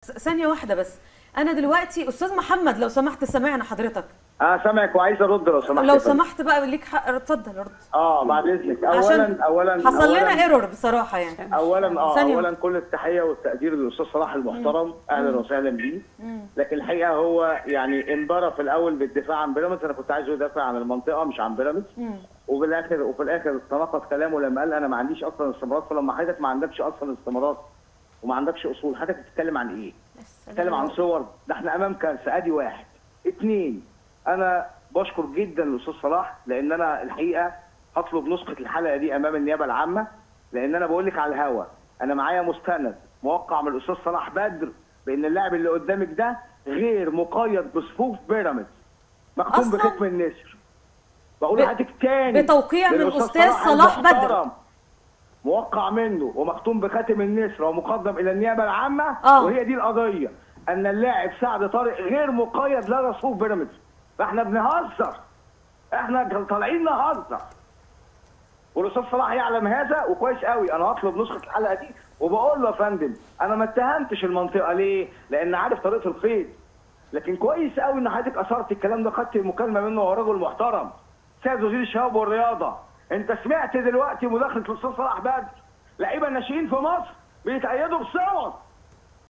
ثانية واحدة بس، أنا دلوقتي أستاذ محمد لو سمحت سامعنا حضرتك؟ سامعك وعايز أرد لو سمحت. لو سمحت بقى ليك حق، اتفضل رد. بعد إذنك. أولا حصل لنا error بصراحة يعني. أولا كل التحية والتقدير للأستاذ صلاح المحترم، أهلا وسهلا بيه. لكن الحقيقة هو يعني انبرى في الأول بالدفاع عن بيراميدز، أنا كنت عايزه يدافع عن المنطقة مش عن بيراميدز. وفي الآخر تناقض كلامه لما قال أنا ما عنديش أصلا استمارات. فلما حضرتك ما عندكش أصلا استمارات وما عندكش اصول، حضرتك بتتكلم عن ايه؟ بتتكلم عن صور؟ ده احنا امام كارثة. ادي واحد. اثنين، انا بشكر جدا الاستاذ صلاح، لان انا الحقيقة هطلب نسخه الحلقة دي امام النيابة العامة، لان انا بقول لك على الهوا، انا معايا مستند موقع من الاستاذ صلاح بدر بان اللاعب اللي قدامك ده غير مقيد بصفوف بيراميدز، مختوم بختم النسر. بقول لحضرتك تاني، بتوقيع من الاستاذ صلاح بدر، موقع منه ومختوم بخاتم النسر ومقدم الى النيابة العامة. وهي دي القضية، ان اللاعب سعد طارق غير مقيد لدى صفوف بيراميدز. فاحنا بنهزر، احنا طالعين نهزر، والاستاذ صلاح يعلم هذا وكويس قوي. انا هطلب نسخه الحلقة دي وبقول له يا فندم انا ما اتهمتش المنطقة ليه؟ لان عارف طريقه القيد، لكن كويس قوي ان حضرتك اثرت الكلام ده، خدت المكالمة منه، وهو راجل محترم. سيد وزير الشباب والرياضة، انت سمعت دلوقتي مداخله الاستاذ صلاح بدر، لعيبة الناشئين في مصر بيتأيدوا بصور.